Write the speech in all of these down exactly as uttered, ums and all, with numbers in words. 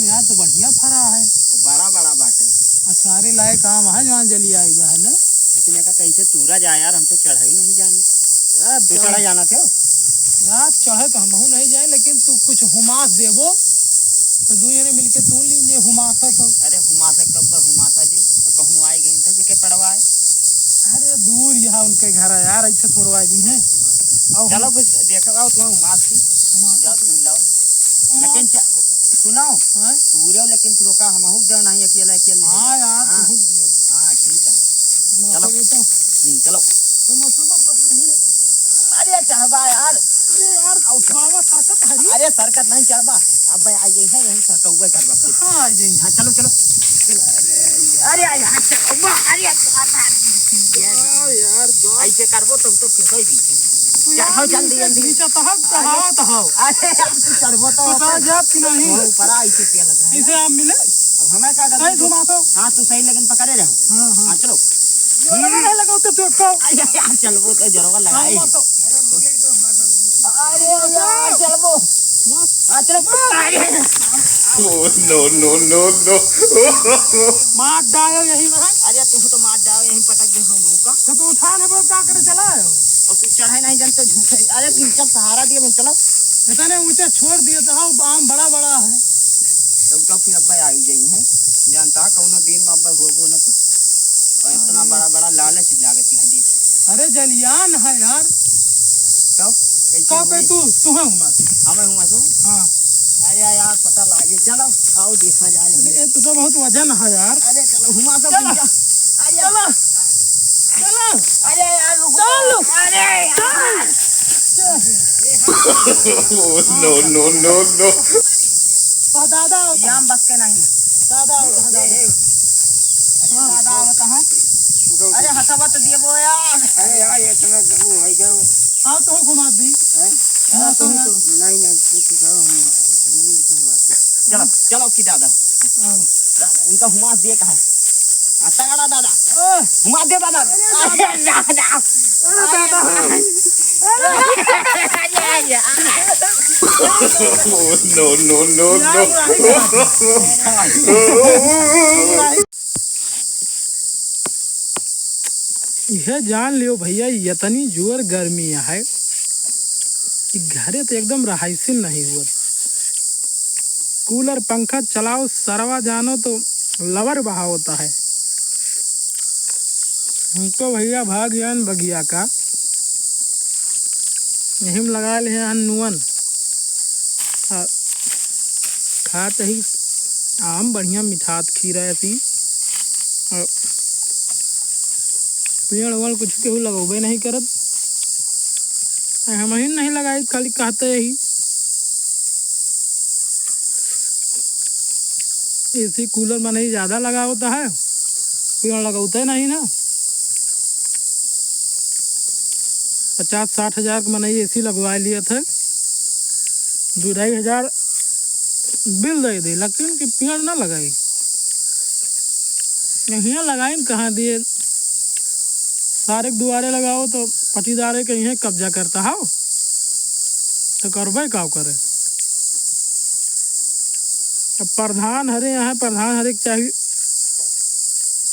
यार, तो बढ़िया फरा है। वो बड़ा बड़ा बाटे। आ, सारे लायक आम है, जहाँ जली आएगा, है ना? लेकिन एका कैसे तूरा जाए यार, हम तो चढ़ाई नहीं जानी। यार, तू चढ़- चढ़ा जाना थे? यार, चढ़े तो हमहू नहीं जाए, लेकिन तू कुछ हुमास देबो, तो दू जने मिलके तू लीन जे हुमासा तो। अरे, हुमासा के तो अब हुमासा जी, तो कहूँ आई गई तो जेके पड़वा है। अरे, दूर यहाँ उनके घर है यार, ऐसे थोड़वा जी हैं। और चलो, हम फिर देखो, आओ, तुम्हें हुमास की। हुमास जाओ, की। तू लाओ। हाँ। लेकिन च-, सुनो, हाँ? तू रहो, लेकिन फिर ओका हम हुक देव नहीं, अकेले, अकेले हाँ यार, हाँ। तू हुक दिया। हाँ, ठीक है। ना चलो। तो वो तो हम्म, चलो। तो मतलब तो पहले अरे चढ़बा यार। अरे यार, आओ, चढ़। बाबा सरकत हरी। अरे सरकत नहीं चढ़बा। अब भाई आ यही है, यही सरकत हुआ चढ़बा। कहाँ आ जाइए? हाँ, चलो, चलो। अरे यार, चढ़बा, अरे चढ़बा। हाँ यार, जा। ऐसे करबो तो, तो फिर सही बीती। तू यार चढ़ो जल्दी, नीचे, जल्दी। नीचे तो हव, तो अरे। हव, तो हव। अरे यार, तू चढ़बो तो तो कहाँ जात कि नहीं? ऊपर ऐसे पिया लग रहा है। ऐसे आप मिले? अब हमें क्या करना? सही घुमा तो। हाँ, तू सही लेकिन पकड़े रहो। हाँ, हाँ। हाँ, चलो। जोरवा नहीं लगाओ तो तू को। अरे यार, चल वो तो जोरवा लगाई। हाँ, वो तो। अरे यार, चल वो। हाँ, चलो। अरे। Oh, no, no, no, no। मार डायो यही में। अरे, तू तो मार डायो, यहीं पटक दे हम का। तो तू उठा ले, वो का करे चला है? और तू चढ़े नहीं जानते, झूठे। अरे, तू जब सहारा दिए, मैं चलो। इतने ऊंचे छोड़ दिए तो हाँ, आम बड़ा बड़ा है। तब तो फिर अब्बा आ ही जाई है, जानता कौनो दिन में अब्बा होबो न तू। और इतना हाँ। बड़ा बड़ा लालच लागत है, देख। अरे जलियान है यार। तो कैसे का पे हुई? तू, तू है हुमा तू? हाँ, मैं हुमा तू। हाँ। अरे यार, पता लागे, चलो, आओ देखा जाए। अरे ये तो, तो बहुत वजन है यार। अरे चलो, हुमा तो चलो। पीछा। अरे चलो। चलो। अरे यार, रुको। चलो। अरे यार। चल। Oh, no, no, no, no। बा दादा आओ। ये आम बस के नहीं। दादा आओ, दादा। ए, ए। अरे हाँ। दादा आवत है। उठो, उठो। अरे हथवा तो दिए वो यार। अरे यार, ये तुम्हें वो है क्या वो? हाँ, तो घुमा दी। हैं? हाँ, हाँ, तो तो हाँ। नहीं, नहीं, तू, तू करो, हम, हम, हम नहीं तो हम आते। चलो, चलो की दादा। हाँ। दादा, इनका हुमास दिए कहाँ है? हाँ, तगड़ा दादा। ओह! हुमास दे दादा। अरे दादा। अरे दादा। अरे दादा। अरे, अरे, अरे। Oh, no, no, no, यार, no। राही कहाँ? यह जान लियो भैया, यतनी जोर गर्मी है कि घरे तो एकदम रहाइसिन नहीं हुआ। कूलर पंखा चलाओ, सरवा जानो तो लवर बहावता है। हमको भैया भाग जान बगिया का, यही में लगा ले हैं नुअन। आ, खात ही आम बढ़िया मिठात खीरा ऐसी। आ, पेड़ वेड़ कुछ केहू लगौबे नहीं करत। आ, हम ही नहीं लगाई, खाली कहते ही। एसी कूलर मनई ज्यादा लगावत है, पेड़ लगौते नहीं ना। पचास साठ हजार के मनई एसी लगवा लिया था, दो ढाई हजार बिल दे दे, लेकिन कि पेड़ ना लगाई। यहाँ लगाइन कहाँ दिए, सारे के दुआरे लगाओ तो पटीदारे के यहाँ कब्जा करता हो, तो करबे का करे। अब प्रधान हरे यहाँ, प्रधान हरे के चाही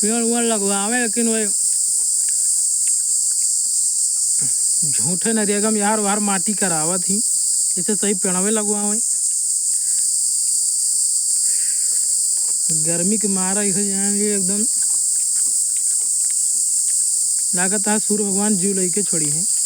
पेड़ वेड़ लगवावे, लेकिन वही झूठे नरेगा में यार वार माटी करावत ही, इसे सही पेड़वे लगवावे। गर्मी के मारा इसे जान लिए एकदम लागत है सूर्य भगवान जीव लेके छोड़ी है।